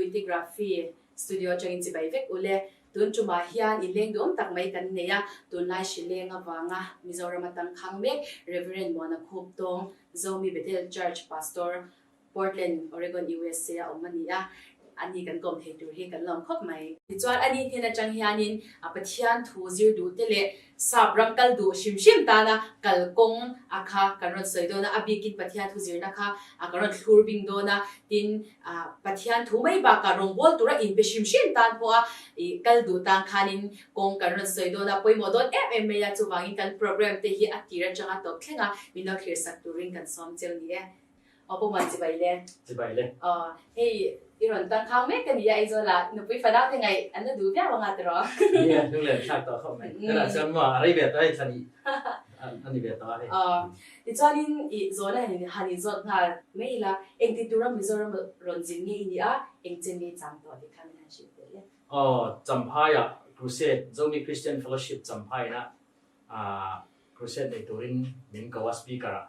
Puitigraphy Studio atangin chibai vek ule. Tun tumah hian inleng duhawm tak mai kan nei a, tunlai hrileng avanga Mizoram atang khang mek Rev. Muana Khuptawng, Zomi Bethel Church Pastor, Portland, Oregon, USA a awm a ni a, ani kan kawm thei tur hi kan lawm khawp mai. Tichuan, ani hnen atang hianin Pathian thu zir duh te leh Sap ram kal duh hrim hrim tana kal kawng a kha kan rawn sawi dawn a, a bikin Pathian thu zirna kha kan rawn thlur bing dawn a, tin Pathian thu mai bakah rawngbâwl tura inpe hrim hrim tan pawha i kal duh tan khanin kawng kan rawn sawi dawn a, pawimawh dawn em em mai a, chuvangin kan program te hi a tir atanga tawp thleng a, min lo thlir sak turin kan sawm cheu ni e. Aw pawh man chibai le. Chibai le. Aw hei i rawn tang khang mek ka ni a Aizawl ah nupui fanau te ngaih an la duh viau anga tiraw. Nia hnung leh thlak tawh khawp mai. Tunah chuan maw a rei ve tawh hei thla nih a ni ve tawh a hei. Aw tichuanin i zawhna han han inzawt nghal mai ila engti tura Mizoram rawn zin nge i nih a engchen nge i cham tawh tih kha min han hrilh tel e. Aw Champhai ah Crusade Zomi Christian Fellowship Champhai ina ah Crusade nei turin min ko a speaker ah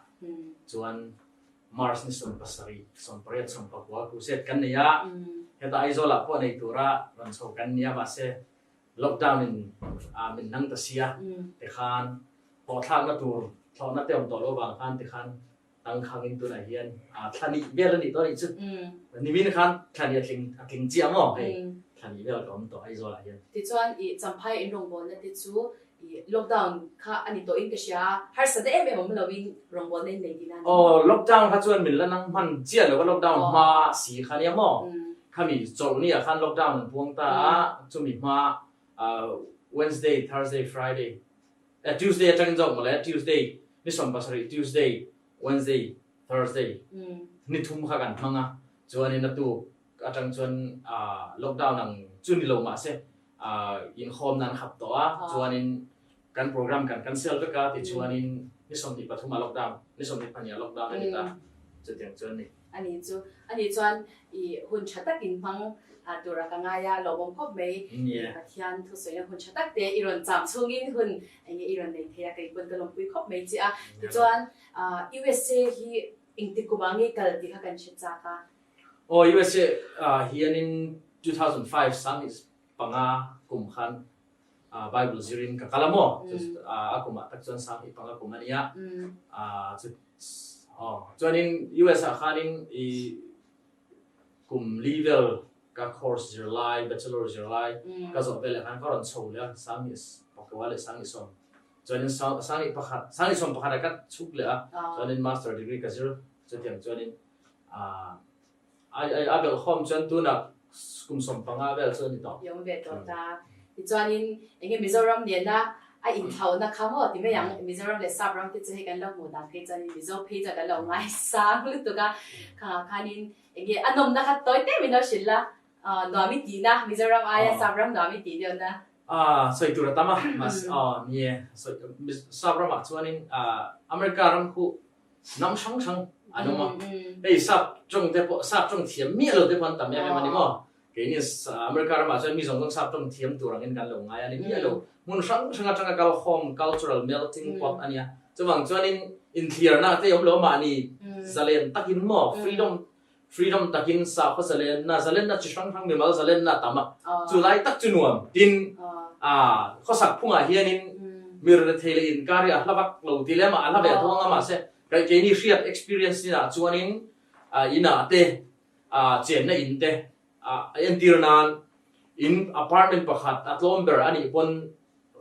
chuan March ni 17, 18, 19 crusade kan nei a, heta Aizawl ah pawh nei tura rawn chho kan nia mahse lockdown in min nang ta sia tikhan hlawhthlakna tur thlawhna te awm tawh lo vang khan tikhan tangkhangin tunah hian thla nih vel a nih tawh a nih chu. Nimin khan thla nih a tling a tling chiah maw hei thla nih vel ka awm tawh Aizawl ah hian. Tichuan i Champhai in rawngbawlna te chu i lockdown kha a ni tawh in ka hria a, harsatna em em awm lo in rawngbawlna in nei tihna a ni maw? Aw lockdown kha chuan min la nang hman chiah lo a lockdown hma si kha nia maw? Khami chawlhni ah khan lockdown an puang ta a, chumi hma Wednesday, Thursday, Friday Tuesday atangin zawk mawle, Tuesday ni 17 Tuesday, Wednesday, Thursday ni thum kha kan hmang a, chuanin a tuk atang chuan lockdown ang chu ni lo mahse inkhawmna an khap tawh a, chuanin kan program kan cancel vek a, tichuanin ni 23 ah lockdown, ni 22 ah lockdown a ni ta, chutiang chuan ni. A ni chu, a ni chuan i hun tha tak in hmang tur a ka ngai a, lawmawm khawp mai. Pathian thusawina hun tha tak te i rawn cham chhungin hun enge i rawn nei thei a, kei pawn ka lawmpui khawp mai che a. Tichuan USA hi engtik kum ah nge kal tih kha kan hre chak a. Aw USA hianin 2005 5 kum khan Bible zirin ka kal a maw? A kumah tak chuan 15 kum a nia. Chuanin US ah khanin i kum li vel ka course zir lai, bachelor zir lai ka zawh veleh khan ka rawn chho leh a, 2009 leh 2010. Chuanin 2001, 2011 ah ka chhuk leh a, chuanin master degree ka zir chutiang chuanin A belhkhawm chuan tunah kum 15 vel chu a ni tawh. I awm ve tawh ta. Tichuanin enge Mizoram nena a inthlauhna kha maw ti mai ang. Mizoram leh Sap ram te chu hei kan lo hmuh dan phei chuanin Mizo phei chuan kan lo ngaisang lutuk a. Khangah khanin enge a nawmna kha tawi te min lo hrilh la. Nuam i tihna Mizoram aia Sap ram nuam i tih deuhna. Sawi tur a tam a. Mahse aw ni e. Sap ramah chuanin America ram khu Hnam hrang hrang an awm a, hei sap tawng te pawh sap tawng thiam miah lo te pawh an tam em em a ni maw? Keini America ramah chuan mi zawng zawng sap tawng thiam tur angin kan lo ngai a ni miah lo. Hmun hrang hrang atanga kal khawm cultural melting pot a nia. Chuvang chuanin inthliarna te awm lo mahni zalen takin maw freedom Freedom takin sakhaw zalenna, zalenna chi hrang hrang mimal zalenna a tam a, chu lai tak chu nuam. Tin, aa khawsak phungah hianin mi rethei leh inkar hi a hla vak lo ti lem a, a hla ve tho ang a, mahse keini hriat experience inah chuanin inah te, chenna in te a entir nan in apartment pakhat a tlawm ber a nih pawn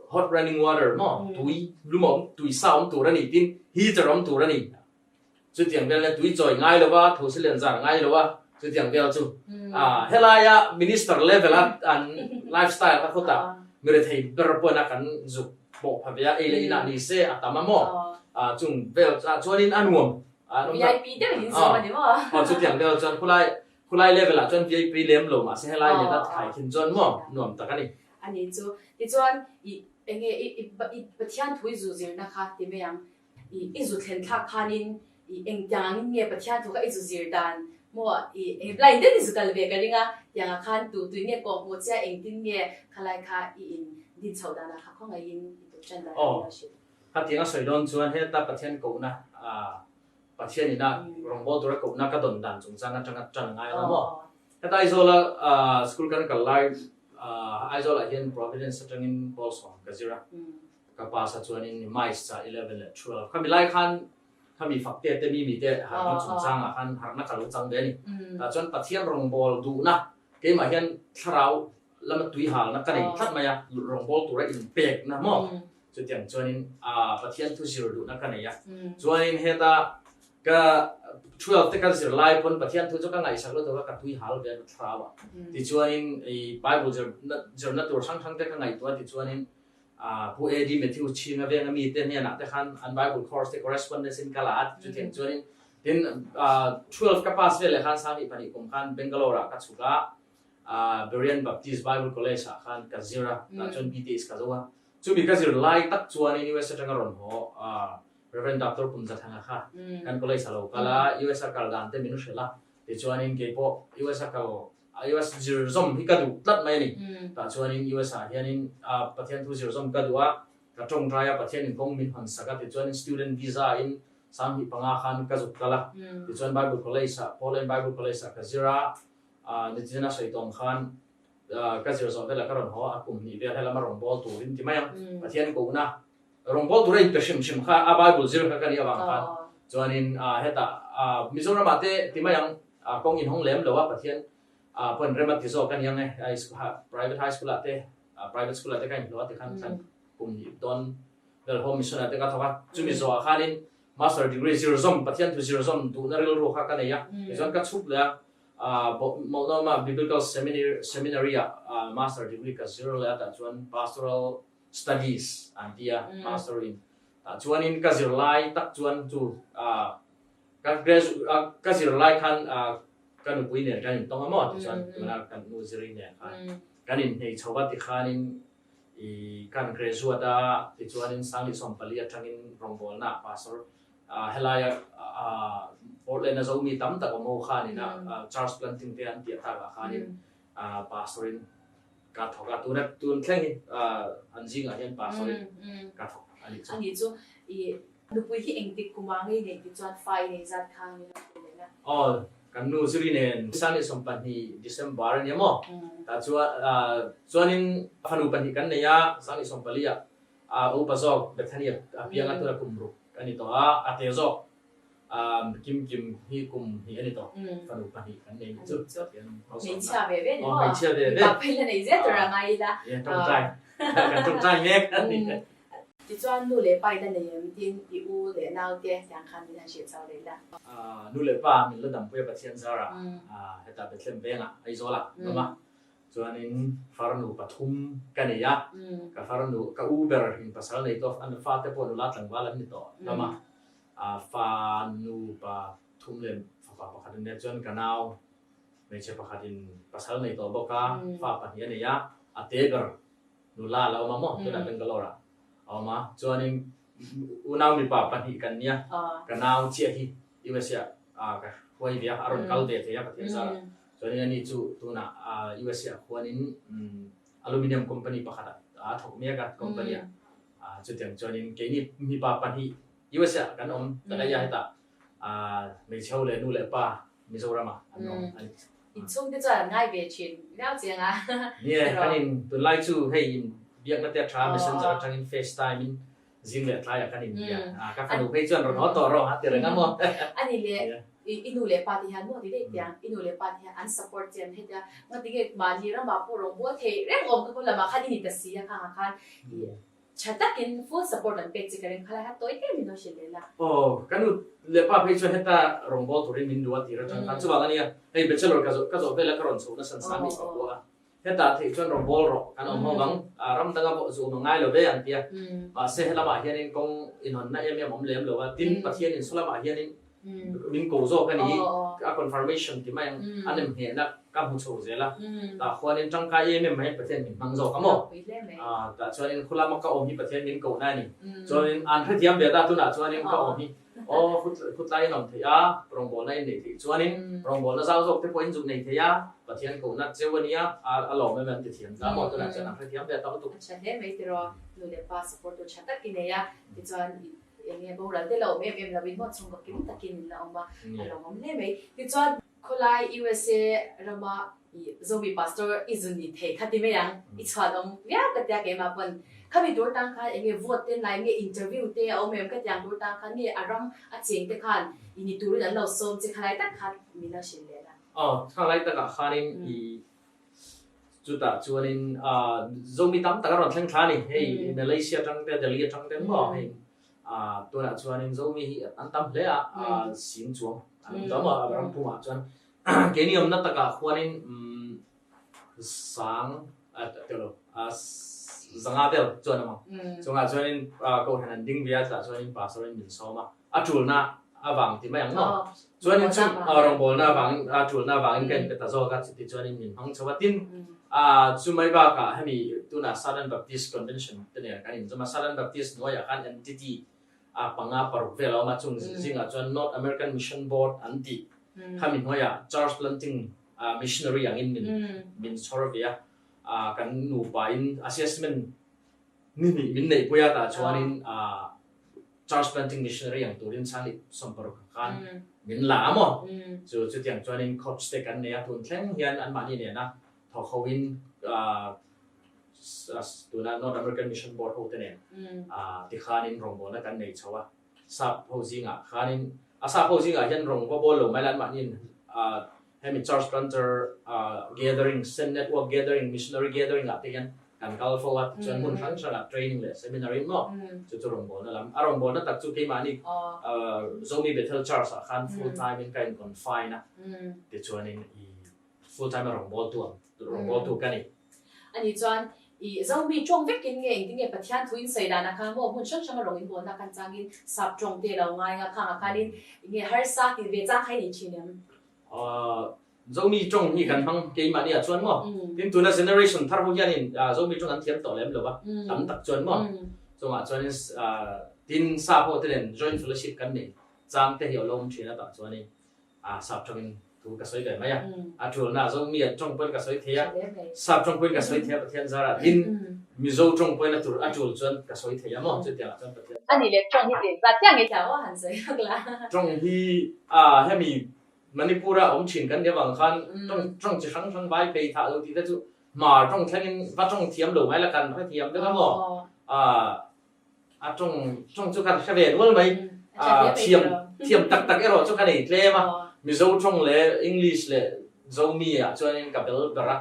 hot running water maw tui lum a awm, tui sa awm tur a ni tin heater awm tur a ni. Chutiang vel nia tui chawi ngai lo a, thosi len zar ngai lo a, chutiang vel chu. Helaia minister level a an lifestyle kha khawtah mi rethei ber pawn a kan zuk pawh pha ve a, ei leh inah ni se a tam a maw? Chung vel chuanin a nuam. VIP deuh in zawm a ni maw? Aw chutiang vel chuan khulai khulai level ah chuan VIP lem lo mahse helai nen a thlai thin chuan maw nuam tak a ni. A ni chu. Tichuan i enge i Pathian thu i zu zirna kha ti mai ang. I i zu thlen thlak khanin i engtiang angin nge Pathian thu kha i zu zir dan maw i eng blind deuhin i zu kal ve ka ring a, tiangah khan tu tui nge kawh hmuh che a engtin nge khalai kha i in din chhoh danah kha khawngaihin i tuk tan dan Aw, khatiang a sawi dawn chuan heta Pathian kohna ah Pathian ina rawngbâwl tura kohna ka dawn dan chungchang atanga tan a ngai lo maw? Heta Aizawla school kan kal lai Aizawlah hian Providence atangin pawl sawm ka zir a, ka pass a chuanin MICE ah 11 leh 12 khami lai khan khami fakte te mimi te harhna chungchangah khan harhna ka lo chang ve a ni. Tah chuan Pathian rawngbâwl duhna keimah hian thlarau lama tui halna ka nei tlat mai a, rawngbâwl tura inpekna maw chutiang chuanin Pathian thu zir duhna ka nei a. Chuanin heta Ka 12 te ka zir lai pawn Pathian thu chu ka ngaihsak lutuk a, ka tui hal ve a thlarau ah. Tichuanin i Bible zirna tur hrang hrang te ka ngaihtuah a, tichuanin Pu AD Matthew Chhinga venga mi te hnenah te khan an Bible course te correspondence in ka la a, chutiang chuanin tin 12 ka pass veleh khan 22 kum khan Bangalore ah ka chhuk a, Berean Baptist Bible College ah khan ka zir a, tah chuan BTS ka zo a. Chumi ka zir lai tak chuanin US atanga rawn haw Rev. Doctor Kumzathanga kha kan college a lo kal a, US a kal dan te min hrilh a, tichuanin kei pawh US a kal, US zir zawm hi ka duh tlat mai a ni. Tah chuanin US ah hianin Pathian thu zir zawm ka duh a, ka tawngtai a, Pathianin kawng min hawn sak a, tichuanin student visa in 25 khan ka zuk kal a, tichuan Bible college ah, Poland Bible College ah ka zir a, nitin a sawi tawng khan ka zir zawh velah ka rawn haw a, a kum hnih vel helama rawn bawl turin ti mai ang, Pathian kohna Rawngbâwl tura inpe hrim hrim kha a Bible zir kha ka nih avang khan chuanin hetah Mizoramah te ti mai ang kawng inhawng lem lo a Pathian pawhin rem a ti zawk a ni ang e private high school ah te private school ah te ka inhlawh a tikhan khan kum hnih dawn vel home mission ah te ka thawk a chumi zawhah khanin master degree zir zawm Pathian thu zir zawm duhna rilru kha ka nei a tichuan ka chhuk leh a Multnomah Biblical Seminary ah master degree ka zir leh a tah chuan pastoral Studies an ti a, master in. Tah chuanin ka zirlai tak chuan chu ka ka zirlai khan ka nupui nen kan intawng a maw tichuan tuna kan nu ziri nen khan kan inhnei chho va tikhanin i kan graduate a tichuanin 2014 atangin rawngbawlna pastor helaia Portland a zomi tam tak awm ho khanin a church planting te an tih takah khanin pastor in Ka thawk a, tuna tun thleng hi an zingah hian pastor in ka thawk a nih chu. A nih chu, i nupui hi engtik kum ah ngei nei ti chuan fa i nei zat kha ngei lo tur leh na. Aw, kan nu ziri nen 2020 December a nia maw? Tah chuan chuanin fanu pahnih kan nei a, 2014 ah upa zawk Bethany a piang a, tuna kum ruk a ni tawh a, a te zawk Kim Kim hi kum hnih a ni tawh, fanu pahnih kan nei nih chu. Hmeichhia ve ve ni maw? Hmeichhia ve ve. Mipa phei la nei zet tur a ngai ila. Tawngtai, kan tawngtai mek a ni. Tichuan nu leh pa i la nei em tin i u leh nau te tiang khan min han hrilh chau leh ila. Nu leh pa min la dampui a Pathian zarah hetah Bethlehem vengah Aizawlah an awm a, chuanin farnu pathum ka nei a, ka farnu ka u ber in pasal nei tawh an fate pawh nula tlangval an ni tawh hlawm a. A fa nupa thum leh fapa pakhat an nia chuan ka nau hmeichhe pakhatin pasal nei tawh bawk a, fa pahnih a nei a, a te ber nula a lo awm a maw tunah Bangalore ah a awm a, chuanin unau mipa pahnih kan nia, ka nau chiah hi USA ah ka hruai ve a, a rawn kal ve thei a Pathian zarah, chuanin ani chu tunah USA ah khuanin aluminium company pakhat ah a thawk mek a company ah, chutiang chuanin keini mipa pahnih USA ah kan awm ta daih a hetah hmeichhe ho leh nu leh pa Mizoram ah an awm a ni. Inchhung te chuan an ngai ve thin viau chiang a. Nia kan in tunlai chu hei in biakna te a tha messenger atangin facetime in zing leh tlai ah kan in bia a ka fanu phei chuan rawn haw tawh rawh a ti reng a maw. Ani leh i nu leh pa te hian maw ti daih tiang i nu leh pa te hian an support che an hetia ngatinge mahni ramah pawh rawngbâwl thei reng awm ka khaw lamah khan i ni ta si a khangah khan i Tha takin full support an pek che ka ring khalai ha tawi em in aw hrilh leh la. Aw, ka nu leh pa phei chuan heta rawngbâwl turin min duh a tir atang khan chuvang a nia, hei bachelor ka zawh ka zawh vela ka rawn chhoh nasa nasa mi ka hua a, hetah theih chuan rawngbâwl rawh kan awm ho vang, ram danga pawh zu awm a ngai lo ve an ti a, mahse helamah hianin kawng inhawnna em em awm lem lo a, tin Pathianin sawlamah hianin Min ko zawk a ni, a confirmation ti mai ang, a nem hnehna ka hmu chho zel a, tah khuanin tangkai em em mai Pathian min hmang zawk a maw? Tah chuanin khulama ka awm hi Pathian min kohna a ni. Chuanin an hrethiam ve ta tunah chuanin ka awm hi aw khutlai in awm theih a, rawngbawlna in neih theih chuanin rawngbawlna zau zawk te pawh in zuk nei thei a, Pathian kohna cheu a nia, a lawm em an ti thiam ta maw? Tunah chuan an hrethiam ve ta lutuk. A tha hle mai tiraw, nu leh pa support tu tha tak i nei a, tichuan. Eng nge boral te la awm em em lo in maw chhungkaw kim takin in la awm a, a lawmawm hle mai. Tichuan, khawlai USA rama i Zomi Pastor i zun ni thei kha ti mai ang, i chhuan awm viau ka tia keimah pawn khami tur tang khan eng nge vote te nai nge interview te a awm em ka tiang tur tang khan nge a ram a cheng te khan i ni turin an lo sawm che khalai tak khan min lo hrilh leh la. Aw, khalai takah khanin i Chutah chuanin Zomi tam tak a rawn thleng thla a ni. Hei Malaysia atang te, Delhi atang te maw hei tunah chuanin Zomi hi an tam hle a, sing chuang an awm tawh maw ram pumah chuan. Keini awmna takah khuanin sang tilo zanga vel chuan awm ang. Chungah chuanin kohhran an ding ve a, chutah chuanin pastor in min sawm a. A tulna avang ti mai ang maw? Chuanin chu rawngbawlna avangin a tulna avangin ka inpe ta zawk a, chuti chuanin min hmang chho a. Tin, chu mai bakah hemi tunah Southern Baptist Convention te nen kan inzawm a, Southern Baptist hnuaiah khan entity panga paruk vel a awm a, chung zingah chuan North American Mission Board an tih khami hnuaiah Church Planting Missionary angin min min chhawr ve a, kan nupain assessment ni hnih min neihpui a tah chuanin Church Planting Missionary ang turin chhan i 60 khan min la a maw? Chu chutiang chuanin coach te kan nei a, tun thleng hian anmahni nena thawk hoin tuna North American Mission Board ho te nen tikhanin rawngbawlna kan nei chho a, sap ho zingah khanin a sap ho zingah hian rawng va bawl lo mai la anmahniin hemi Church Planter Gathering, Send Network Gathering, Missionary Gathering ah te hian kan kal fo a, tichuan hmun hrang hrangah training leh seminar in maw chu chu rawngbawlna lam. A rawngbawlna tak chu keimahni Zomi Bethel Church ah khan full time in ka in confine a, tichuanin i full time a rawngbawltu ang rawngbawltu ka ni. Ani chuan i Zomi tawng vekin nge engtin nge Pathian thu in sawi danah khan maw hmun hrang hranga rawng in bawlna khan changin sap tawng te lo ngai nga khangah khanin nge harsa ti ve chang kha i nei thin em? Zomi tawng hi kan hmang keimahni ah chuan maw? Tin tuna generation thar ho hianin Zomi tawng an thiam tawh lem lo va, tam tak chuan maw? Chungah chuanin tin sap ho te nen joint fellowship kan nei chang te hi a lo awm thin a tah chuanin sap tawngin thu ka sawi ve mai a. A tulna Zomi ah tawng pawhin ka sawi thei a, sap tawng pawhin ka sawi thei a Pathian zarah tin Mizo tawng pawhin a tur a tul chuan ka sawi thei a maw chutiangah chuan Pathian A nih leh tawng hi tih zat chiah nge thiam aw han sawi lawk la. Tawng hi hemi Manipur-a awm thin kan nih avang khan tawng tawng chi hrang hrang vai phei thah lo tih te chu hmar tawng thlengin va tawng thiam lo mai la kan hre thiam vek a maw? A tawng tawng chu kan hre ve nual mai. Thiam thiam tak tak erawh chu ka nei tlem a. Mizo tawng leh English leh Zomi ah chuanin ka bel ber a.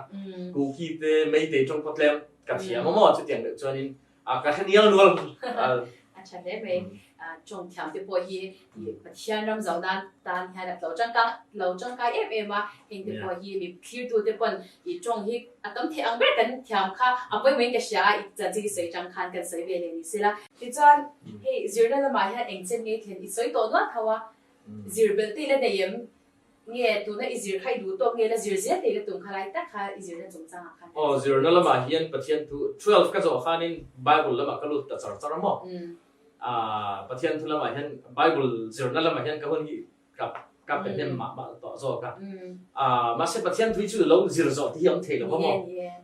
Kuki te Meitei tawng pawh tlem ka thiam a maw? Chutiang deuh chuanin A ka hre nial nual. A tha hle mai. Tawng thiam te pawh hi Pathian ram zo nan tan hian a tlo tangkai lo tangkai em em a. Heng te pawh hi mi thlirtu te pawn i tawng hi a tam theih ang ber kan thiam kha a pawimawh in ka hria a, i chanchin i sawi tang khan kan sawi ve leh ni sela. Tichuan hei zirna lamah hian eng chen ngei thlen i sawi tawh nual tho a, zir belh te i la nei em? Nge tuna i zir kha i duh tawk nge la zir zel thei la tum kha lai tak kha i zirna chungchang ah khan. Aw zirna lamah hian Pathian thu 12 ka zawh khanin Bible lamah ka lut ta char char a maw? Aah Pathian thu lamah hian Bible zirna lamah hian ka hun hi ka ka pe hnem mah mah tawh zawk a. Aah mahse Pathian thu hi chu lo zir zawh te hi a awm thei lo va maw?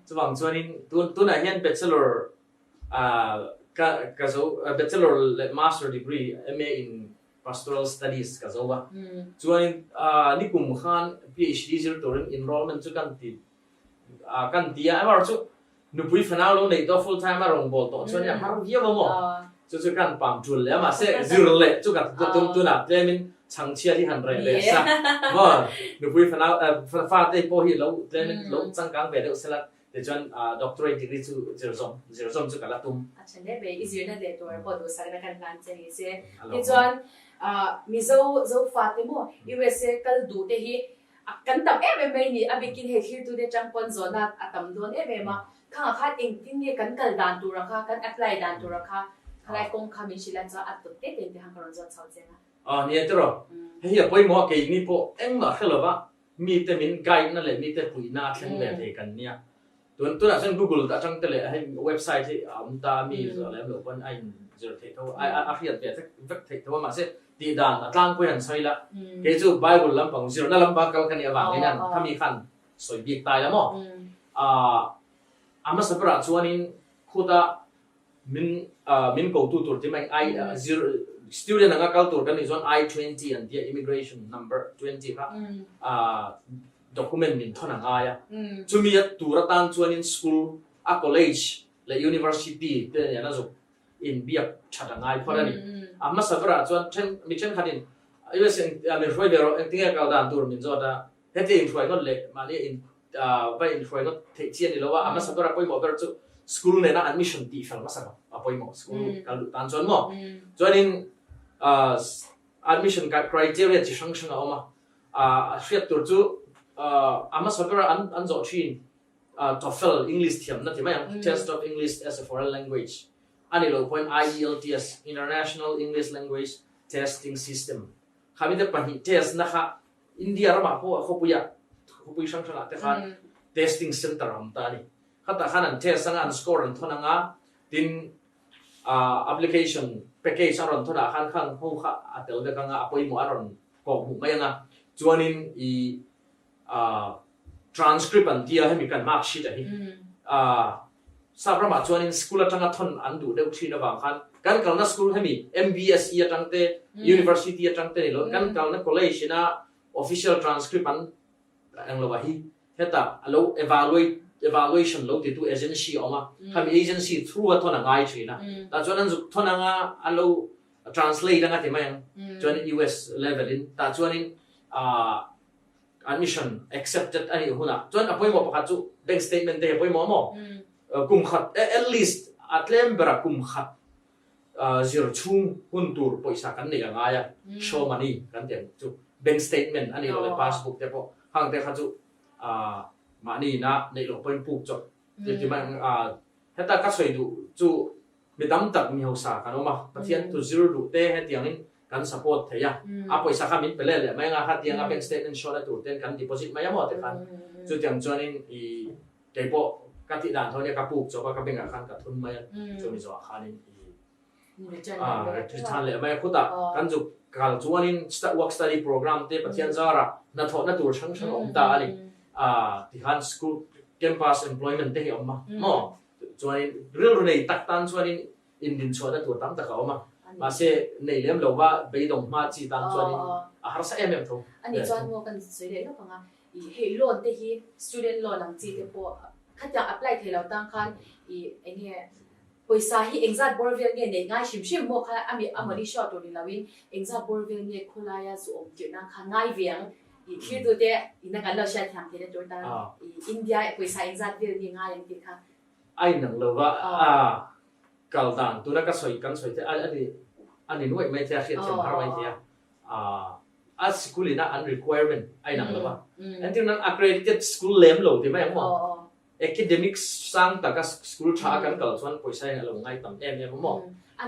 Chuvang chuanin tun tunah hian Bachelor aah ka ka zo Bachelor leh Master degree MA in Pastoral Studies ka zo a, chuanin nikum khan PhD zir turin enrollment chu kan ti kan ti a, amaherawhchu chu nupui fanau lo neih tawh full time a rawngbâwl tawh chuan a har viau a maw? Chu chu kan pam ṭul leh a, mahse zir leh chu ka tum tunah tlemin chhangchhiat hi han reh ve sa maw? Nupui fanau fate pawh hi lo tlemin lo changkang ve deuh sela Tichuan doctorate degree chu zir zawm zir zawm chu ka la tum. A tha hle mai, i zirna leh tur pawh duhsakna kan hlan che ni se. Tichuan Mizo Zofa te maw USA kal duh te hi kan tam em em mai ni, a bikin hei thlirtute atang pawn zawhna a tam dawn em em a. Khangah khan engtin nge kan kal dan tura kha, kan apply dan tura kha, khalai kawng kha min hrilh a chuan a tawp te te te khan ka rawn zawt chho cheng a. Aw nia tiraw, hei hi a pawimawh a keini pawh engmah hre lova Mite min guide na leh mite puihna a thleng ve thei kan nia. Tun tunah chuan Google atang te leh hei website hi a awm ta a mi zawh lem loh pawn a in zir theih tho a a hriat ve vek vek theih tho a mahse tih dan a tlangpui han sawi la kei chu Bible lampang zirna lampang kal ka nih avangin an khami khan sawi bik ta ila maw? Aaa a hmasa berah chuanin khuta min min kotu tur ti mai ai zir. Student anga kal tur kan nih chuan I-20 an tia immigration number 20 kha document min thawn a ngai a. Chumi a tur atan chuanin school a college leh university te nena zuk inbiak that a ngai phawt a ni. A hmasa berah chuan then mi thenkhatin US min hruai ve rawh engtinge kal dan tur min zawt a, heti inhruai ngawt leh mahni in va inhruai ngawt theih chi a ni lo a, a hmasa bera pawimawh ber chu school nena admission tih fel hmasa a pawimawh school kal duh tan chuan maw. Chuanin admission criteria chi hrang hrang a awm a, a hriat tur chu a hmasa bera an zawh thin TOEFL English thiamna ti mai ang, Test of English as a Foreign Language a ni lo pawhin IELTS, International English Language Testing System, khami te pahnih test na kha India ramah pawh khawpuiah khawpui hrang hrangah te khan testing center a awm ta a ni. Khatah khan an test anga an score an thawn anga tin application package a rawn thawnah khan khang ho kha a tel vek anga a pawimawh a rawn kawk hmuh mai anga chuanin i Transcript an tia hemi kan mark sheet a hi. Sap ramah chuanin school atanga thawn an duh deuh thin avang khan kan kalna school hemi MBSE atang te university atang te ni lo kan kalna college ina official transcript an eng lo a hi heta alo evaluate evaluation lo titu agency a awm a khami agency through a thawn a ngai thin a tah chuan an zuk thawn anga an lo translate anga ti mai ang chuan US level in tah chuanin Admission accepted a nih hunah chuan a pawimawh pakhat chu bank statement te hi a pawimawh maw? Kum khat at least a tlem berah kum khat zir chhung hun tur pawisa kan neih a ngai a, show money kan tih ang chu bank statement a nih loh leh passbook te pawh hang te kha chu mahni ina neih loh pawhin puk chawp ti mai ang. Heta ka sawi duh chu Mi tam tak mi hausa kan awm a, Pathian thu zir duh te hetiangin kan support thei a, a pawisa kha min pe leh leh mai anga khatianga bank statement show na tur ten kan deposit mai a maw ti khan chutiang chuanin i keipawh ka tih dan tho nia ka puk chawp a ka bank ah khan ka thun mai a chumi zawhah khanin i return leh mai a khutah kan zuk kal chuanin work study program te Pathian zarah hnathawhna tur hrang hrang a awm ta a ni tikhan school campus employment te hi a awm a maw. Chuanin rilru nei tak tan chuanin indinchhuahna tur tam tak a awm a, mahse nei lem lo va beidawng hma chi tan chuanin a harsa em em tho. Ani chuan maw kan sawi leh lawk ang a, ih hei loan te hi student loan ang chi te pawh khatiang apply thei lo tang khan ih eng nge pawisa hi engzat bawr vel nge neih ngai hrim hrim maw kha ami a money show tur ni lo in engzat bawr vel nge khawlaia zu awm tirh nan khan ngai ve ang Ih thirtute ina kan lo hriat thiam theihna tur tan ih India pawisa engzat vel nge ngai ang tih kha. A inang lo va, a kal dan tuna ka sawi kan sawi te a ni a ni nuaih mai thei a, hriat thiam har mai thei a, a sikul ina an requirement a inang lo va. Entir nan accredited school lem lo ti mai ang maw? Academic sang taka school tha a kan kal chuan pawisa in a lo ngai tam em em a maw?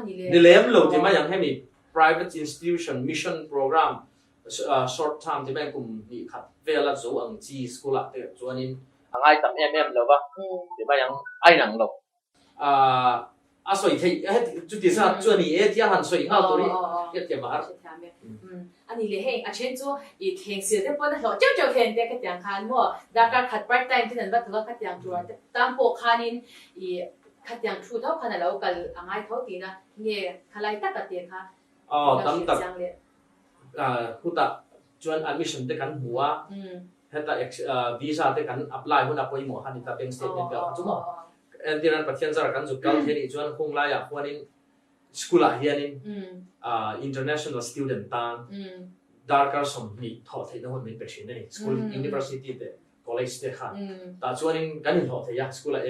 Ni lem lo ti mai ang hemi private institution mission program Short term ti mai kum hnih khat vela zo ang chi school ah te chuanin a ngai tam em em lo va ti mai ang a inang lo. A sawi theih chuti zat chu a ni e tia han sawi nghal tur hi hriat thiam a har. A ni leh hei a then chu i thleng sil te pawn a hlawh teuh teuh thlen te khatiang khan maw darkar khat part time ten an va thawk a khatiang tur te tan pawh khanin i khatiang thu tho khan a lo kal a ngai tho tihna nge khalai taka te kha Aw tam tak Khutah chuan admission te kan hmu a, heta visa te kan apply hunah pawimawh kha ni ta bank statement vel kha chu maw. Entirnan Pathian zara kan zuk kal thei nih chuan hung laiah khuanin school ah hianin international student tan darkar 20 thawh theihna hun min pe thin a ni, school university te college te khan. Tah chuanin kan inhlawh thei a, school ah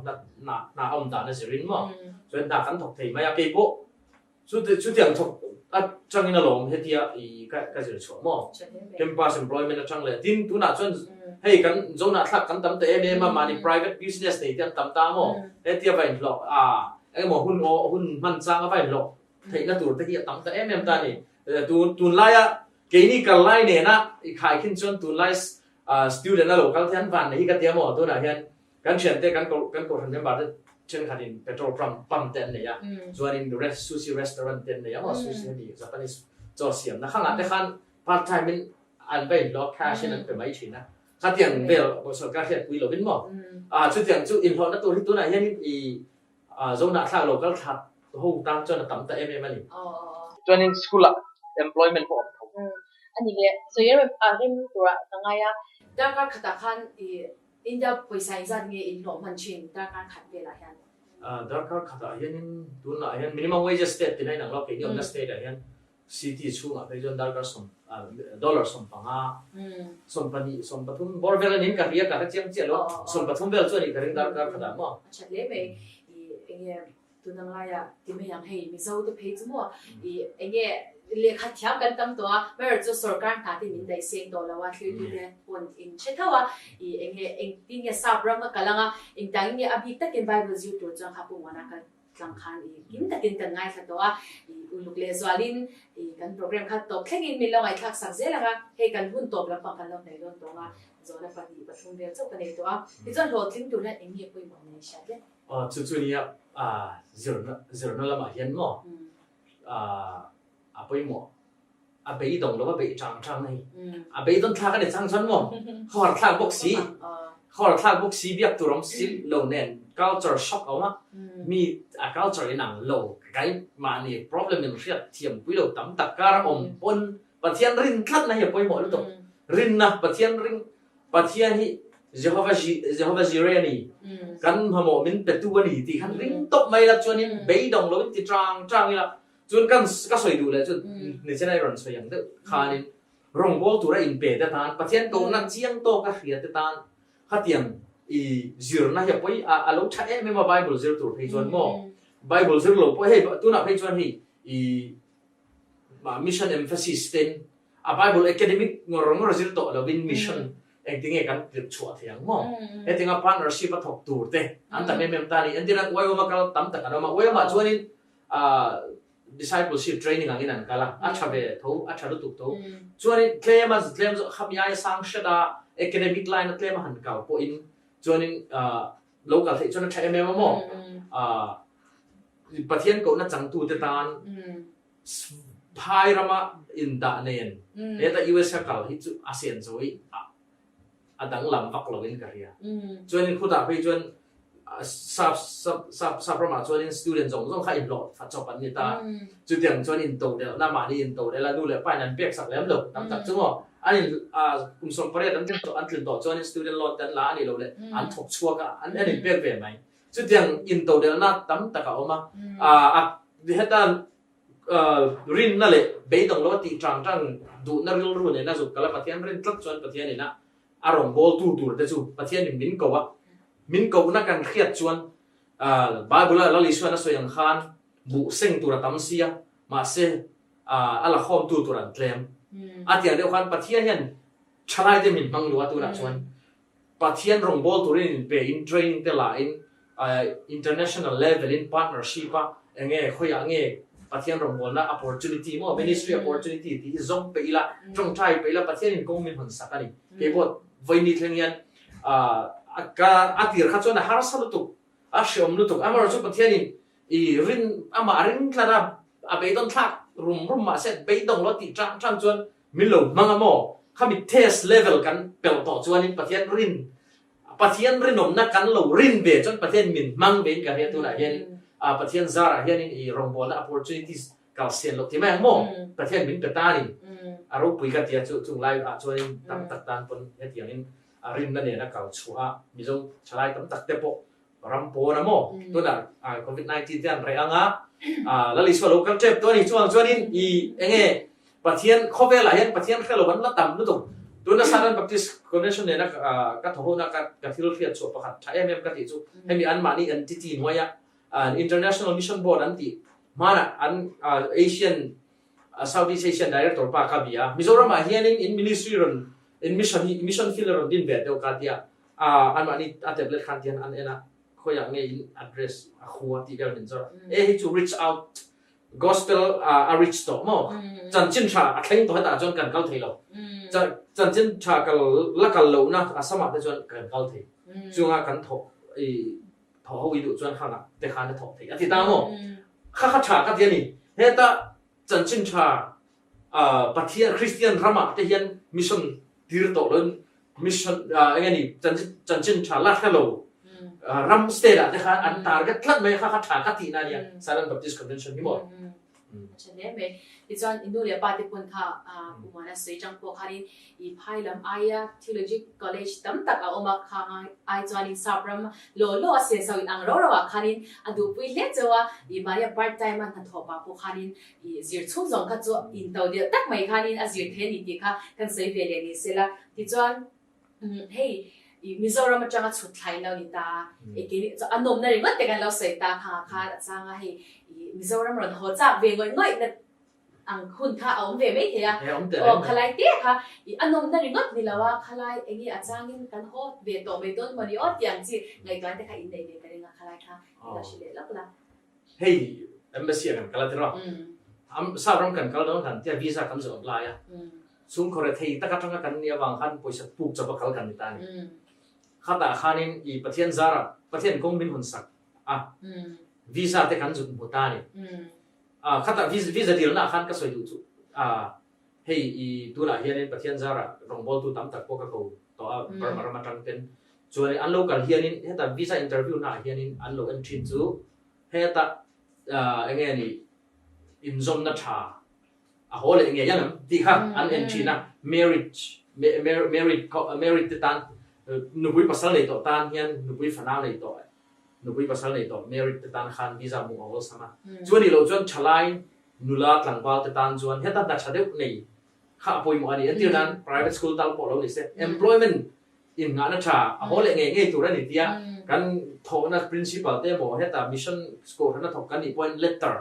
hna a awm dan a zirin maw, chuan hna kan thawk thei mai a, keipawh Chutiang thawk atangin alawm hetia i ka zir chhuah maw? Campus employment atang leh tin tunah chuan hei kan Zonah thlak kan tam ta em em a, mahni private business nei te an tam ta maw? Hetia va inhlawh a engemaw hun aw hun hman changa va inhlawh theihna tur te hi a tam ta em em ta a ni. Tunlaia keini kal lai nena i khaikhin chuan tunlai student a lo kal te an van nei hi ka tia maw? Tunah hian Kan thiante kan kan kohhran member te thenkhatin petrol pump pump te an nei a, chuanin sushi restaurant te an nei a maw, sushi hemi Japanese chaw siamna khangah te khan part time in an va inhlawh a, cash in an pe mai thin a, khatiang vel sorkar hriatpui lovin maw, chutiang chu inhlawhna tur hi tunah hianin i Zohnahthlak local thlak ho tan chuan a tam ta em em a ni. Chuanin school ah employment pawh a awm tho. A ni le, sawi rem a rem turah ka ngai a. Darkar khatah khan i India pawisa engzat nge in hlawh hman thin darkar khat velah hian? Darkar khatah hianin tunah hian minimum wages state tina inang lo, keini awmna state ah hian City chhungah phei chuan darkar sawm dollar 15, 12, 13 bawr vel a niin ka hria, ka hre chiang chiah lo, 13 vel chu a nih ka ring darkar khatah maw? A that hle mai, i enge tuna ngaia ti mai ang hei Mizo te phei chu maw i enge lehkha thiam kan tam tawh a, amaherawhchu chu sorkar hna te min daih seng tawh lo a, thlir tu te pawn in hre tho a, i enge engtin nge sap ram a kal ang a, engtangin nge a bik takin Bible zir tur chuan kha Pu Muana kal Tlang khan i kim takin kan ngaithla tawh a, i uluk leh zualin i kan program kha tawp thlengin min lo ngaihthlak sak zel ang a, hei kan hun tawp lampang kan lo hnaih dawn tawng a, zawhna pahnih pathum vel chauh ka nei tawh a, tichuan hlawhtling tur hian eng nge pawimawh nei hriat le? Aw chu chu nia zirna zirna lamah hian maw a pawimawh a beidawng lo a beih tang tang a hei a beidawn thlak a ni chang chuan maw khawhar thlak bawk si khawhar thlak bawk si biak tur awm si lo nen culture shock a awm a mi a culture in ang lo kai mahni problem in hriat thiam pui lo tam tak kar a awm pawn Pathian rin tlat na hi a pawimawh lutuk rinna Pathian ring Pathian hi Jehovah Jehovah Jireh a ni kan hmamawh min petu a ni tih khan ring tawp mai la chuanin beidawng lo in ti tang tang ila Chuan kan ka sawi duh leh chu nichina i rawn sawi ang deuh khanin rawngbâwl tura inpe te tan Pathian kohna chiang tawka hria te tan khatiang i zirna hi a pawi a a lo tha em em a Bible zir tur phei chuan maw Bible zir lo pawh hei tunah phei chuan hei i mission emphasis ten a Bible academic ngawr ngawr zir tawh lovin mission engtinge kan tirh chhuah thei ang maw hetinga partnership a thawk tur te an tam em em ta a ni entirna Uaiawma kal tam tak an awm a Uaiawmah chuanin Discipleship training angin an kal a, a tha ve tho, a tha lutuk tho. Chuanin tlem a tlem zawk khami aia sang hret a, academic line a tlem a han kal pawhin chuanin lo kal theih chuan a tha em em a maw? Pathian kohna changtute tan phai rama indah nen heta US a kal hi chu a sen chawi a danglam vak loin ka hria. Chuanin khutah phei chuan sap sap sap sap ramah chuanin student zawng zawng kha inhlawh fa chawp an ni ta. Chutiang chuan into delhna mahni into delh a nu leh pa in an pek sak lem lo tam tak chu maw. An in kum 18 an tlin tawh an tlin tawh chuanin student loan te an la a nih loh leh an thawk chhuak a an in pek ve mai. Chutiang into delhna tam tak a awm a. A heta Rinna leh beidawng lo a tih tang tang duhna rilru nena zuk kal a, Pathian rin tlat chuan Pathian ina a rawngbâwl tu tur te chu Pathianin min ko a, min kohna kan hriat chuan Bible-a Lal Isuan a sawi ang khan buh seng tur a tam si a, mahse a la khawm tu tur an tlem. A tih ang deuh khan Pathian hian thalaite min hmang luh a tunah chuan Pathian rawngbâwl turin inpe in training te la in international level in partnership a enge khawiah nge Pathian rawngbâwlna opportunity maw ministry opportunity tih hi zawng peih ila tawngtai peih ila Pathian in kawng min hawn sak a ni. Keipawh vawiini thleng hian ka a tir kha chuan a harsa lutuk a hreawm lutuk amaherawhchu Pathian in i rin amah a ring tlat a a beidawn thlak rum rum mahse beidawng lo tih tang tang chuan Min lo hmang a maw? Khami test level kan pelh tawh chuanin Pathian rin, Pathian rinawmna kan lo rin ve chuan Pathian min hmang vein ka hria tunah hianin Pathian zarah hianin i rawngbawlna opportunities kal sian loh ti mai ang maw? Pathian min pe tanin a ropui ka tia chu chung lai ah chuanin tam tak tan pawn hetiangin rinna nena kal chhuah a Mizo thalai tam tak te pawh ram pawn a maw? Tunah Covid 19 te an reh ang a, Lal Isua lo kal tep tawh a ni. Chuvang chuanin i enge Pathian khawvelah hian Pathian hre lo an la tam lutuk. Tuna Southern Baptist Convention nena ka thaw hona ka thil hriat chhuah pakhat tha em em ka tih chu hemi anmahni entity hnuaia International Mission Board an tih hmanah an Asian Southeast Asian Director pa ka bia. Mizoramah hianin in ministry rawn in mission hi mission field a rawn din ve deuh ka tia. Anmahni a tablet khan tihian an en a, khawiah nge in address a khua tih vel min zawrh a. E hi chu reach out gospel a reach tawh maw? Chanchin tha a thleng tawh hetah chuan kan kal thei lo. Chanchin tha kal la kal lohna Assam-ah te chuan kan kal thei. Chunga kan thawk i thawh ho i duh chuan khangah te khan a thawk thei a ti ta maw? Kha kha tha ka ti a ni. Heta chanchin tha Pathian Kristian ramah te hian mission tir tawh loin mission eng nge ni chanchin tha la hre lo ram state ah te khan an target tlat mai kha kha tha ka tihna ania Southern Baptist Convention hi maw. A tha hle mai. Tichuan i nu leh pa te pawn kha Pu Muana sawi tang pawh khanin i phai lam aia Theology College tam tak a awm a, khang ai chuanin sap ram law law a senso in ang rau rau ah khanin a duhpui hle cheu a, i mahnia part time a hnathawh pah pawh khanin i zir chhung zawng kha chu in to delh tak mai khanin a zir thei a ni tih kha kan sawi ve leh ni sela. Tichuan hei i Mizoram atanga chhut thlai lo ni ta a, keini chu a nawmna ringawt te kan lo sawi ta khangah khan a chang a, hei i Mizoram rawn haw chak ve ngawih ngawih na ang hun kha a awm ve mai thei a, aw khalai te kha i a nawmna ringawt ni lo a, khalai eng nge a changin kan haw ve tawh mai dawn maw ni aw tih ang chi ngaihtuahna te kha in nei ve ka ring a, khalai kha i lo hre leh lawk la. Hei embassy ah kan kal a tiraw, Sap ram kan kal dawn han tia visa kan zawh apply a, chhungkaw rethei tak atanga kan nih avang khan pawisa puk chawp a kal kan ni ta a ni. Khatah khanin i Pathian zarah Pathian kawng min hawn sak a, visa te kan zut hmu ta a ni. Khatah visa dilna ah khan ka sawi duh chu hei i tunah hianin Pathian zarah rawngbawltu tam tak pawh ka ko tawh a Burma ram atang ten chuanin an lo kal hianin heta visa interview naah hianin an lo en thin chu heta eng nge ni inzawmna tha a haw leh ngei ang em tih kha an en thin a marriage married married te tan nupui pasal nei tawh tan hian nupui fanau nei tawh Nupui pasal nei tawh married te tan khan visa hmuh a awlsam a, chu a nih loh chuan thalai nula tlangval te tan chuan heta hna tha deuh nei kha a pawimawh a ni. Entir nan private school tal pawh lo ni se employment in nghahna tha a haw leh ngei ngei tur a ni tia kan thawhna principal te emaw heta mission kohhran a thawk kan nih pawhin letter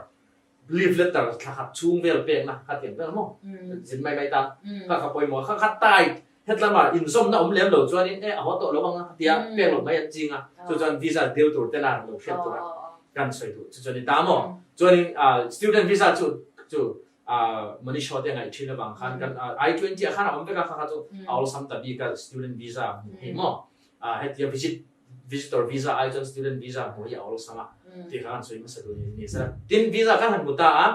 leave letter thla khat chhung vel pekna kha tiang vel maw zin mai mai ta kha kha pawimawh kha kha tight hetlama inzawmna awm lem lo chuanin e a haw tawh lo ang a tia pek lo mai an ching a chu chuan visa dil tur te lan lo hriat tura kan sawi duh chu chuan ni ta maw chuanin student visa chu chu Manisha te ngaih thin avang khan kan I-20 ah khan a awm vek a kha kha chu a awlsam ta bik a student visa hmuh hi maw hetia visit visitor visa ai chuan student visa hmuh hi a awlsam a tih kha kan sawi hmasa duh ni ni sela. Tin visa khan han hmu ta a,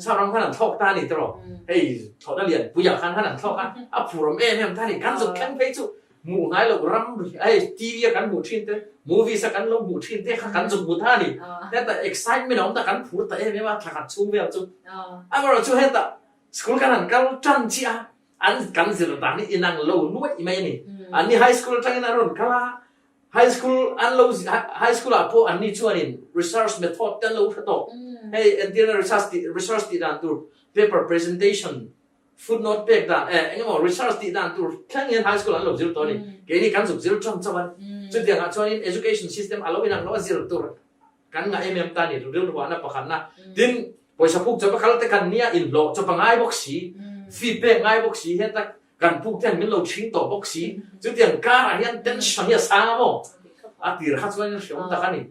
sap ram khan an thlawk ta a ni tawh hei thlawhna lian puiah khan khan an thlawk a, a phur awm em em ta a ni. Kan zuk thleng phei chu hmuh ngai loh ram hei TV a kan hmuh thin te, movies a kan lo hmuh thin te kha kan zuk hmu ta a ni. Heta excitement a awm ta kan phur ta em em a thla khat chhung vel chu. Amaherawhchu heta school kan han kal tan chiah a, An kan zir dan hi inang lo nuaih mai a ni. Anni high school atangin an rawn kal a, high school an lo high school ah pawh anni chuanin research method te an lo hre tawh. Hei entirna research tih research tih dan tur paper presentation, footnote pek dan eh eng emaw research tih dan tur thleng hian high school an lo zir tawh a ni. Keini kan zuk zir ṭang chauh a ni. Chutiangah chuanin education system a lo inang lo a zir tur Kan ngah em em ta ni, rilruahna pakhatna. Tin, pawisa puk chawp a kal te kan nia, inhlawh chawp a ngai bawk si, fee pek ngai bawk si, heta kan puk te hian min lo chhing tawh bawk si. Chutiang karah hian tension hi a sang a maw? A tir kha chuanin hreawm tak a ni.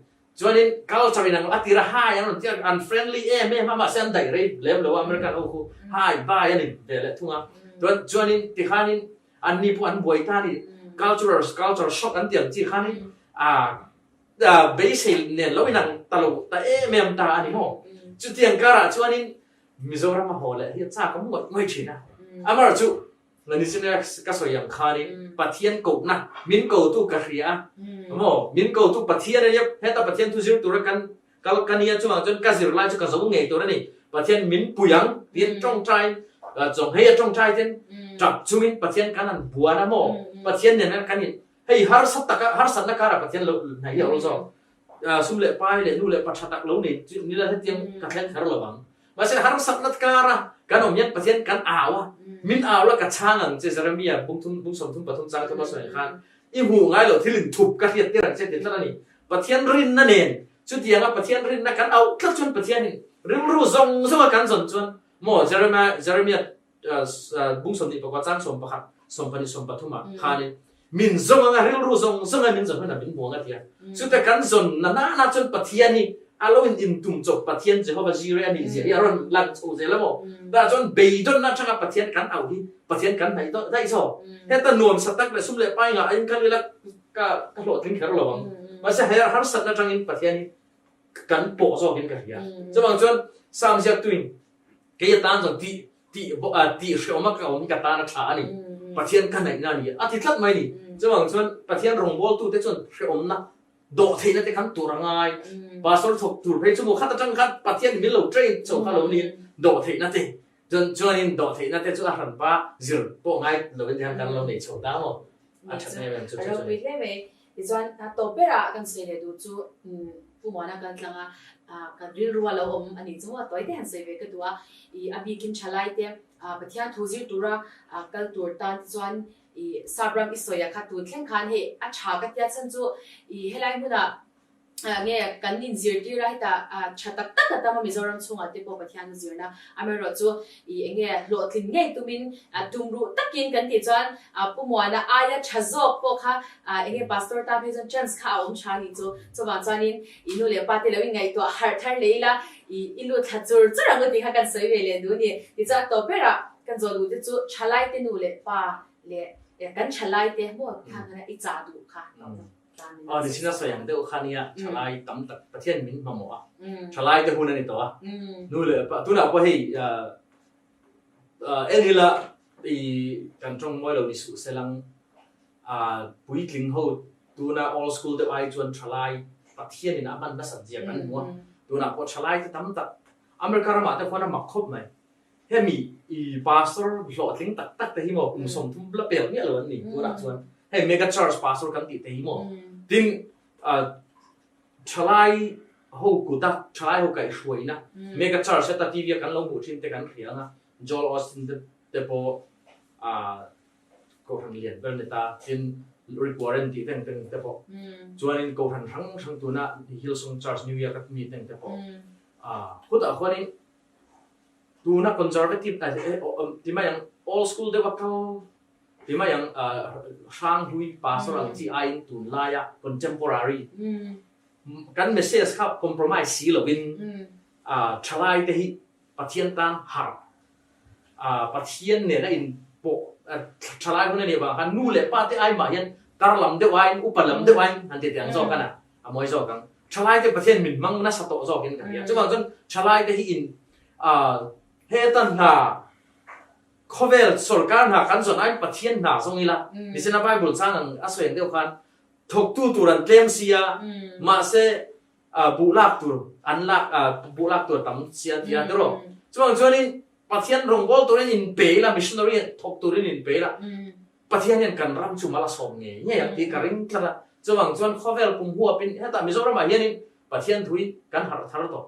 Chuanin culture in ang a tir a hi an rawn ti a, an friendly em em a, mahse an daih rei lem lo a, American ho khu hi, bye a ni ve leh thung a. Chuan chuanin tikhanin anni pawh an buai ta a ni. Cultural culture shock an ti ang chi khanin a Beisei nen lo inang ta lo ta em em ta a ni maw? Chutiang karah chuanin Mizoram a haw leh hi a chak a ngawih ngawih thin a. Amar chu Nanichina ka sawi ang khanin Pathian kohna min kotu ka hria a maw? Min kotu Pathian a nia, heta Pathian thu zir tura kan kal ka nia chungah chuan ka zir lai chu ka zo ngei tur a ni. Pathian min pui ang tiin tawngtai chawnghei a tawngtai ten tap chungin Pathian kan han buan a maw? Pathian nen kan in Hei harsat taka harsatna karah Pathian lo hnaih hi a awl zawk. Sum leh pai leh nu leh pa tha tak lo nei chu nila hetiang ka thleng kher lo ang. Mahse harsatna kara kan awm hian Pathian kan au a, min au la ka chhang ang che Jeremia bungthum bung 33 chang thuma sawi khan i hmuh ngai loh thil inthup ka hriat tir ang che ti tlat a ni. Pathian rinna nen chutianga Pathian rinna kan auh tlat chuan Pathianin rilru zawng zawnga kan zawn chuan maw Jeremia Jeremia bung 21 chang 11 12 13 ah khanin min zawng anga rilru zawng zawng a min zawn hunah min hmuang a ti a. Chute kan zawn na na na chuan Pathian hi a lo in intum chawp Pathian Jehovah Jireh a nih zia hi a rawn lang chho zel a maw. Tah chuan beidawnna atanga Pathian kan auh hi Pathian kan hnaih dawih daih zawk. Heta nuamsa tak leh sum leh pai ngah in kal ila ka ka hlawhtling kher lo ang. Mahse he harsatna atangin Pathian hi kan pawh zawkin ka hria. Chuvang chuan Psalm ziaktuin Kei a tan chuan tih tih tih hreawm a ka awm hi ka tan a tha a ni. Pathian ka hnaihna a ni a ti tlat mai a ni. Chuvang chuan Pathian rawngbawltute chuan hreawmna dawh theihna te khan tur a ngai. Pastor thawk tur phei chu maw khat atang khan Pathian min lo train chho kha lo niin. Dawhtheihna te chuan chuanin dawhtheihna te chu a hranpa zir pawh ngai lovin hian kan lo nei chho ta maw? A that em em chu chu chu. A ropui hle mai. Tichuan a tawp berah kan sawi leh duh chu Pu Muana kal tlanga kan rilru a lo awm a nih chu maw tawi te han sawi ve ka duh a. I a bikin thalai te Pathian thu zir tura kal tur tan te chuan i Sapram i sawi a kha tun thleng khan hei a tha ka tia chhan chu i helai hmunah Nge kan inzirtir a hetah tha tak tak a tam a Mizoram chhungah te pawh Pathian zirna amaherawhchu ih eng nge hlawhtlin ngei tumin tumruh takin kan tih chuan Pu Muana aia tha zawk pawh kha eng nge Pastor tan phei chuan chance kha a awm tha a nih chu. Chuvang chuanin ih nu leh pa te lo inngaihtuah harh thar leh ila ih i lut thla chur chur ang u tih kha kan sawi ve leh duh a ni. Tichuan a tawp berah kan zawh duh te chu thalai te nu leh pa leh kan thalai te maw kha i chah duh kha. Aw nichin a sawi ang deuh kha nia thalai tam tak Pathian min hmamawh a, thalai te hun a ni tawh a, nu leh pa tunah pawh hei en ila i kan tawng mawi lo ni suh se lang puitling ho tuna old school deuh ai chuan thalai Pathian in a hman nasat zia kan hmu a, tunah pawh thalai te tam tak America ramah te khuan a mak khawp mai. Hemi i pastor hlawhtling tak tak te hi maw kum 30 la pel miah lo an ni tunah chuan hei mega church pastor kan tih te hi maw tin thalai ho kuta thalai ho kaihhruaina mega church heta TV a kan lo hmuh thin te kan hria anga Joel Osteen te te pawh kohhran lian ber ni ta tin Rick Warren tih teng teng te pawh chuanin kohhran hrang hrang tuna Hillsong Church New York a mi teng te pawh khutah khuanin Tuna conservative ti mai ang old school deuh a kal ti mai ang hranghlui pastor ang chi aiin tunlaia contemporary kan message kha compromise si lovin thalai te hi Pathian tan harh Pathian nena in pawh thalai hun a nih avang khan nu leh pa te ai mah hian tar lam deuh aiin upa lam deuh aiin han ti teh ang zawk a na a mawi zawk ang. Ṭhalaite Pathian min hmang nasa tawh zawkin ka hria. Chuvang chuan ṭhalaite hi in heta hna khawvel sorkar hna kan zawn aiin Pathian hna zawng ila, nisina Bible chang ang a sawi ang deuh khan thawktu tur an tlem sia, mahse buh lak tur an lak buh lak tur a tam sia a ti a tiraw. Chuvang chuanin Pathian rawngbâwl turin in pe ila, missionary thawk turin in pe ila, Pathian hian kan ram chu mal a sawm ngei ngei ang tih ka ring tlat a, chuvang chuan khawvel kum huapin hetah Mizoramah hianin Pathian thuin kan harh thar tawh.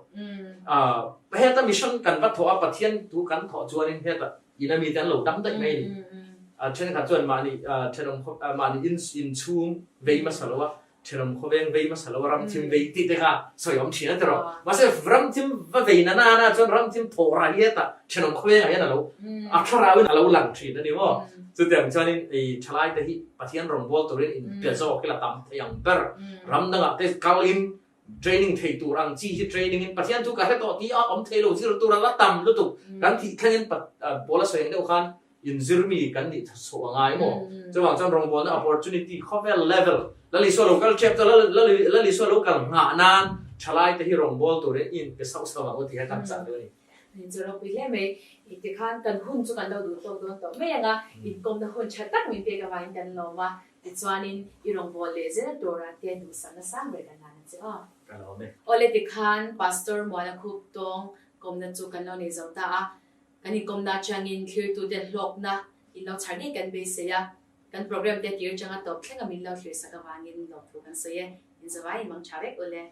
Heta mission kan va thawh a, Pathian thu kan thawh chuanin hetah ina mite an lo dam daih mai a ni. Thenkhat chuan mahni thenawm mahni inchhung vei hmasa lo a, Thenawm khawveng vei hmasa lo a ramthim vei tih te kha sawi awm thin a ti rawh. Mahse ramthim va vei na na na chuan ramthim thawh rah hi hetah thenawm khawvengah hian a lo a thlarauin a lo lang thin a ni maw. Chutiang chuanin i thalai te hi Pathian rawngbâwl turin in pe zawk ila tam thei ang ber. Ram dangah te kalin training thei tur ang chi hi training in Pathian chu ka hre tawh tih a awm thei lo zir tur a la tam lutuk. Kan thih thlengin Paula sawi ang deuh khan Inzirmi kan nih chhoh a ngai maw? Chuvang chuan rawngbawlna opportunity khawvel level Lal Isua lo kal tep chu Lal Isua lo kal nghah nan thalai te hi rawngbâwl turin i inpe sauh sauh ang u tih kha kan chah deuh a ni. Inzir ropui hle mai. I tikhan kan hun chu kan lo duh tawk dawn tawh mai ang a, inkawmna hun tha tak min pek avangin kan lawm a, tichuanin i rawngbâwl leh zel turah te duhsakna sang ber kan hlan ang che aw. Ka lawm e. Awle tikhan Pastor Muana Khup tawng kawmna chu kan lo nei zo ta a, Kan inkawmna atangin thlirtuten hlawkna in lo chhar ngei kan beisei a, kan program te tir changa tawp thlenga min lo thlirsak avangin lawmthu kan sawi e. Inzawai in mang tha vek ule.